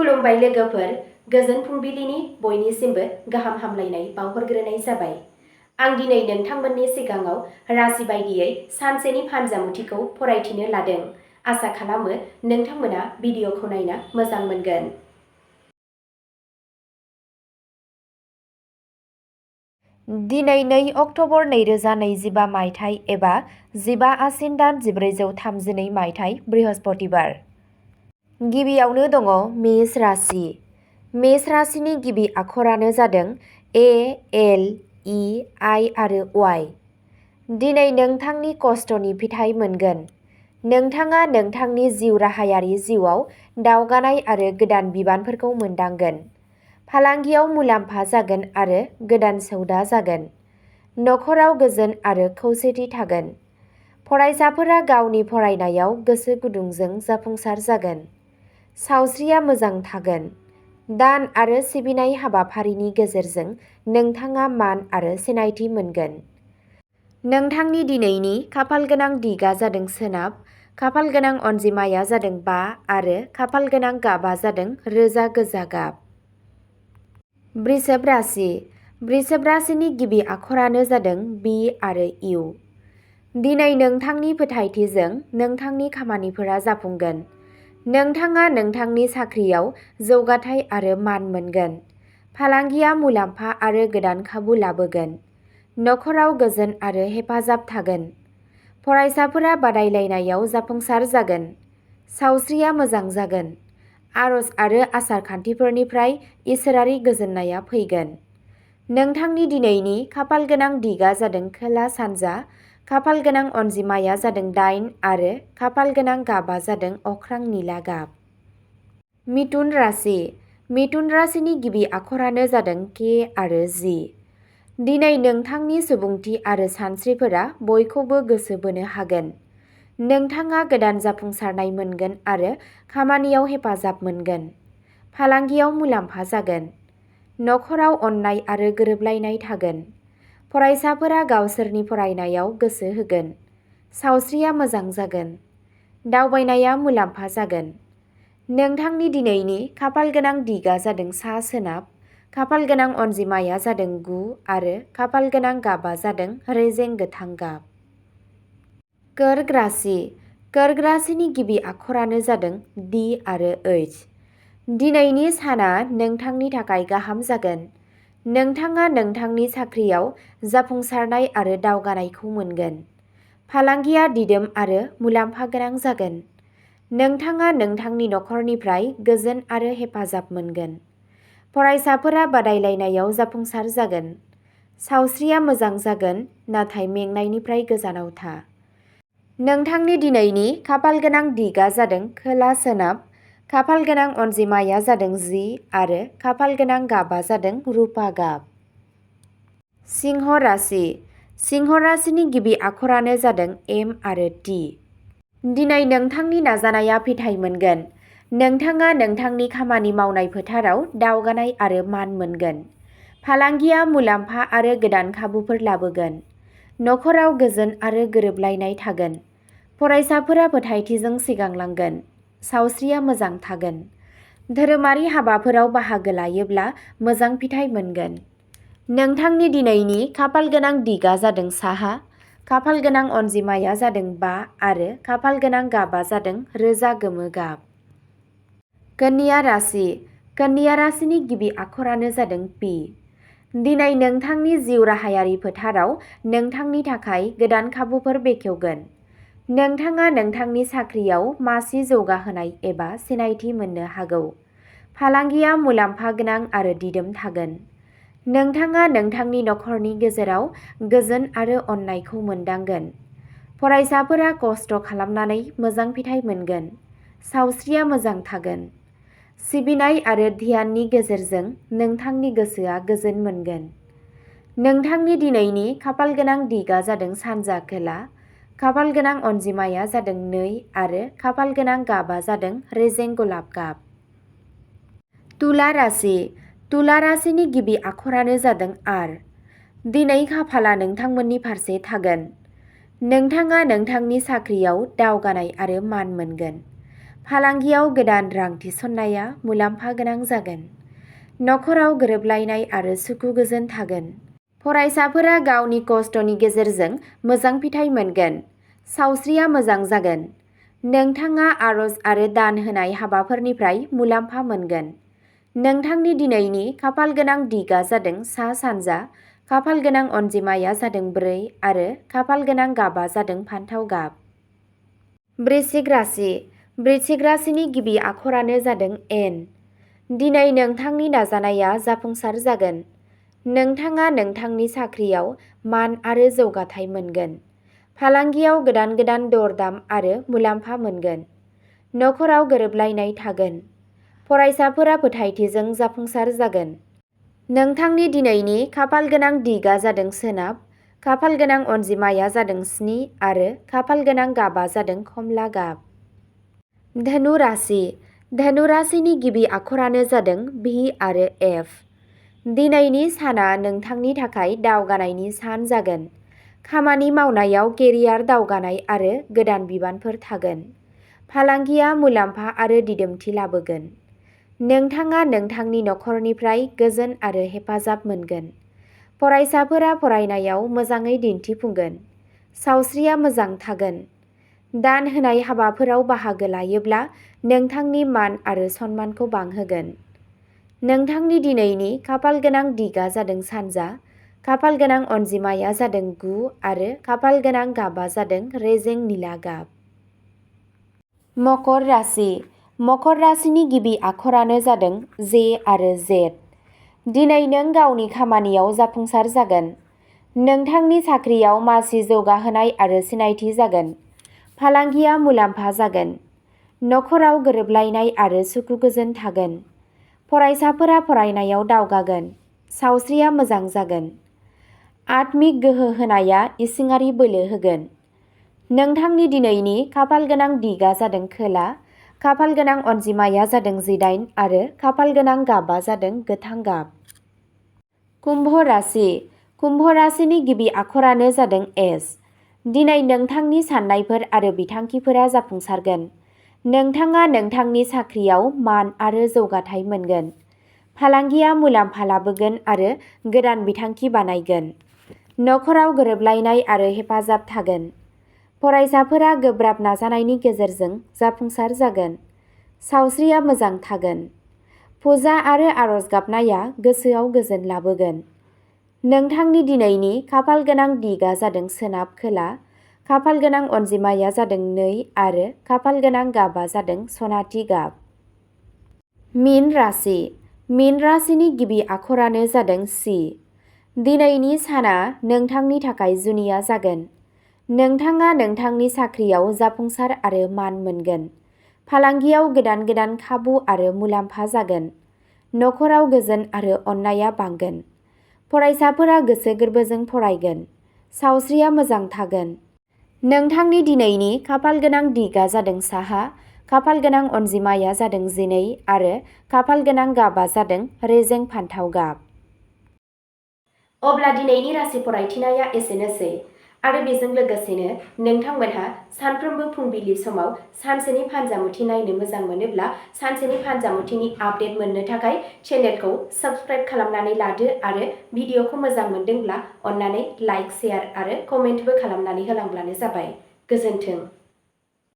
खुलुमबाय लोगोफोर, गोजोन फुंबिलिनि बयनिसिमबो गाहाम हामलायनाय बावहरग्रोनाय जाबाय। आं दिनै नोंथांमोननि सिगाङाव राशि बायदियै सानसेनि फानजामुथिखौ फरायथिनो लादों। आसा खालामो नोंथांमोना भिडिअखौ नायना मोजां मोनगोन। दिनै 2 अक्ट'बर 2025 मायथाइ एबा 15 आसिन दान 1432 मायथाइ बृहस्पतिबार। गिबियावनो दङ मेष राशि। मेष राशिनि गिबि आखरानो जादों ए, एल, इ, आइ आरो वाइ। दिनै नोंथांनि खस्थ'नि फिथाइ मोनगोन। नोंथाङा नोंथांनि जिउ राहायारि जिउआव दावगानाय आरो गोदान बिबानफोरखौ मोनदांगोन। फालांगियाव मुलाम्फा जागोन आरो गोदान सौदा जागोन। नखराव गोजोन आरो खौसेथि थागोन। फरायसाफोरा गावनि फरायनायाव गोसो गुदुंजों जाफुंसार जागोन। सावस्रिया मोजां थागोन। दान आरो सिबिनाय हाबाफारिनि गेजेरजों नोंथाङा मान आरो सिनायथि मोनगोन। नोंथांनि दिनैनि खाफालगोनां दिगा जादों सोनाब, खाफालगोनां अनजिमाया जादों 5 आरो खाफालगोनां गाबआ जादों रोजा गोजा गाब। वृषभ राशि। वृषभ राशिनि गिबि आखरानो जादों बि आरो इउ। दिनै नोंथांनि फोथायथिजों नोंथांनि खामानिफोरा जाफुंगोन। नोंथाङा नोंथांनि साख्रियाव जौगाथाय आरो मान मोनगोन। फालांगिया मुलाम्फा आरो गोदान खाबु लाबोगोन। नखराव गोजोन आरो हेफाजाब थागोन। फरायसाफोरा बादायलायनायाव जाफुंसार जागोन। सावस्रिया मोजां जागोन। आरज आरो आसार खान्थिफोरनिफ्राय इसोरारि गोजोननाया फैगोन। नोंथांनि दिनैनि खाफालगोनां दिगा जादों खोला सानजा, खाफालगोनां अनजिमाया जादों 8 आरो खाफालगोनां गाबआ जादों अख्रां निला गाब। मिथुन राशि। मिथुन राशिनि गिबि आखरानो जादों के आरो जि। दिनै नोंथांनि सुबुंथि आरो सानस्रिफोरा बयखौबो गोसो बोनो हागोन। नोंथाङा गोदान जाफुंसारनाय मोनगोन आरो खामानियाव हेफाजाब मोनगोन। फालांगियाव मुलाम्फा जागोन। नखराव अननाय आरो गोरोबलायनाय थागोन। फरायसाफोरा गावसोरनि फरायनायाव गोसो होगोन। सावस्रिया मोजां जागोन। दावबायनाया मुलाम्फा जागोन। नोंथांनि दिनैनि खाफालगोनां दिगा जादों सा सोनाब, खाफालगोनां अनजिमाया जादों 9 आरो खाफालगोनां गाबआ जादों रेजें गोथां गाब। कर्क राशि। कर्क राशिनि गिबि आखरानो जादों डि आरो ओइच। दिनैनि साना नोंथांनि थाखाय गाहाम जागोन। नोंथाङा नोंथांनि साख्रियाव जाफुंसारनाय आरो दावगानायखौ मोनगोन। फालांगिया दिदोम आरो मुलाम्फा गोनां जागोन। नोंथाङा नोंथांनि नखरनिफ्राय गोजोन आरो हेफाजाब मोनगोन। फरायसाफोरा बादायलायनायाव जाफुंसार जागोन। सावस्रिया मोजां जागोन, नाथाय मेंनायनिफ्राय गोजानाव था। नोंथांनि दिनैनि खाफालगोनां दिगा जादों खोला सोनाब, खाफालगोनां अनजिमाया जादों 10 आरो खाफालगोनां गाबआ जादों रुपा गाब। सिंह राशि। सिंह राशिनि गिबि आखरानो जादों एम आरो टि। दिनै नोंथांनि नाजानाया फिथाइ मोनगोन। नोंथाङा नोंथांनि खामानि मावनाय फोथाराव दावगानाय आरो मान मोनगोन। फालांगिया मुलाम्फा आरो गोदान खाबुफोर लाबोगोन। नखराव गोजोन आरो गोरोबलायनाय थागोन। फरायसाफोरा फोथायथिजों सिगांलांगोन। सावस्रिया मोजां थागोन। धोरोमारि हाबाफोराव बाहागो लायोब्ला मोजां फिथाइ मोनगोन। नोंथांनि दिनैनि खाफालगोनां दिगा जादों साहा, खाफालगोनां अनजिमाया जादों 5 आरो खाफालगोनां गाबआ जादों रोजा गोमो गाब। कन्या राशि। कन्या राशिनि गिबि आखरानो जादों पि। दिनै नोंथांनि जिउ राहायारि फोथाराव नोंथांनि थाखाय गोदान खाबुफोर बेखेवगोन। नोंथाङा नोंथांनि साख्रियाव मासि जौगाहोनाय एबा सिनायथि मोननो हागौ। फालांगिया मुलाम्फा गोनां आरो दिदोम थागोन। नोंथाङा नोंथांनि नखरनि गेजेराव गोजोन आरो अननायखौ मोनदांगोन। फरायसाफोरा खस्थ' खालामनानै मोजां फिथाइ मोनगोन। सावस्रिया मोजां थागोन। सिबिनाय आरो ध्याननि गेजेरजों नोंथांनि गोसोआ गोजोन मोनगोन। नोंथांनि दिनैनि खाफालगोनां दिगा जादों सानजा खोला, खाफालगोनां अनजिमाया जादों 2 आरो खाफालगोनां गाबआ जादों रेजें गलाब गाब। तुला राशि। तुला राशिनि गिबि आखरानो जादों आर। दिनै खाफाला नोंथांमोननि फारसे थागोन। नोंथाङा नोंथांनि साख्रियाव दावगानाय आरो मान मोनगोन। फालांगियाव गोदान रां थिसननाया मुलाम्फा गोनां जागोन। नखराव गोरोबलायनाय आरो सुखु गोजोन थागोन। फरायसाफोरा गावनि खस्थ'नि गेजेरजों मोजां फिथाइ मोनगोन। सावस्रिया मोजां जागोन। नोंथाङा आरज आरो दान होनाय हाबाफोरनिफ्राय मुलाम्फा मोनगोन। नोंथांनि दिनैनि खाफाल गोनां दिगा जादों सा-सानजा, खाफाल गोनां अनजिमाया जादों 4 आरो खाफाल गोनां गाबा जादों फान्थाव गाब। वृश्चिक राशि। वृश्चिक राशिनि गिबि आखरानो जादों एन। दिनै नोंथांनि नाजानाया जाफुंसार जागोन। नोंथाङा नोंथांनि साख्रियाव मान आरो जौगाथाय मोनगोन। फालांगियाव गोदान गोदान दर-दाम आरो मुलाम्फा मोनगोन। नखराव गोरोबलायनाय थागोन। फरायसाफोरा फोथायथिजों जाफुंसार जागोन। नोंथांनि दिनैनि खाफाल गोनां दिगा जादों सोनाब, खाफाल गोनां अनजिमाया जादों 7 आरो खाफाल गोनां गाबा जादों खमला गाब। धनु राशि। धनु राशिनि गिबि आखरानो जादों भि आरो एफ। दिनैनि साना नोंथांनि थाखाय दावगानायनि सान जागोन। खामानि मावनायाव केरियार दावगानाय आरो गोदान बिबानफोर थागोन। फालांगिया मुलाम्फा आरो दिदोमथि लाबोगोन। नोंथाङा नोंथांनि नखरनिफ्राय गोजोन आरो हेफाजाब मोनगोन। फरायसाफोरा फरायनायाव मोजाङै दिन्थिफुंगोन। सावस्रिया मोजां थागोन। दान होनाय हाबाफोराव बाहागो लायोब्ला नोंथांनि मान आरो सन्मानखौ बांहोगोन। नोंथांनि दिनैनि खाफाल गोनां दिगा जादों सानजा, खाफाल गोनां अनजिमाया जादों 9 आरो खाफाल गोनां गाबा जादों रेजें निला गाब। मकर राशि। मकर राशिनि गिबि आखरानो जादों जे आरो जेड। दिनै नों गावनि खामानियाव जाफुंसार जागोन। नोंथांनि साख्रियाव मासि जौगाहोनाय आरो सिनायथि जागोन। फालांगिया मुलाम्फा जागोन। नखराव गोरोबलायनाय आरो सुखु गोजोन थागोन। फरायसाफोरा फरायनायाव दावगागोन। सावस्रिया मोजां जागोन। आत्मिक गोहो होनाया इसिङारि बोलो होगोन। नोंथांनि दिनैनि खाफाल गोनां दिगा जादों खोला, खाफाल गोनां अनजिमाया जादों 18 आरो खाफाल गोनां गाबा जादों गोथां गाब। कुम्भ राशि। कुम्भ राशिनि गिबि आखरानो जादों एस। दिनै नोंथांनि साननायफोर आरो बिथांखिफोरा जाफुंसारगोन। नोंथाङा नोंथांनि साख्रियाव मान आरो जौगाथाय मोनगोन। फालांगिया मुलाम्फा लाबोगोन आरो गोदान बिथांखि बानायगोन। नखराव गोरोबलायनाय आरो हेफाजाब थागोन। फरायसाफोरा गोब्राब नाजानायनि गेजेरजों जाफुंसार जागोन। सावस्रिया मोजां थागोन। फुजा आरो आरज गाबनाया गोसोआव गोजोन लाबोगोन। नोंथांनि दिनैनि खाफाल गोनां दिगा जादों सोनाब खोला, खाफाल गोनां अनजिमाया जादों 2 आरो खाफाल गोनां गाबा जादों सनाथि गाब। मीन राशि। मीन राशिनि गिबि आखरानो जादों सि। दिनैनि साना नोंथांनि थाखाय जुनिया जागोन। नोंथाङा नोंथांनि साख्रियाव जाफुंसार आरो मान मोनगोन। फालांगियाव गोदान गोदान खाबु आरो मुलाम्फा जागोन। नखराव गोजोन आरो अननाया बांगोन। फरायसाफोरा गोसो गोरबोजों फरायगोन। सावस्रिया मोजां थागोन। नोंथांनि दिनैनि खाफाल गोनां दिगा जादों साहा, खाफाल गोनां अनजिमाया जादों 12 आरो खाफाल गोनां गाबा जादों रेजें फान्थाव गाब। अब्ला दिनैनि राशि फरायथिनाया एसेनोसै आरो बेजों लोगोसेनो नोंथांमोनहा सानफ्रोमबो फुंबिलि समाव सानसेनि फानजामुथि नायनो मोजां मोनोब्ला सानसेनि फानजामुथिनि आपडेट मोननो थाखाय चेनेलखौ साबस्क्राइब खालामनानै लादो आरो भिडिअखौ मोजां मोनदोंब्ला अन्नानै लाइक, शेयार आरो कमेन्टबो खालामनानै होलांब्लानो जाबाय। गोजोन्थों।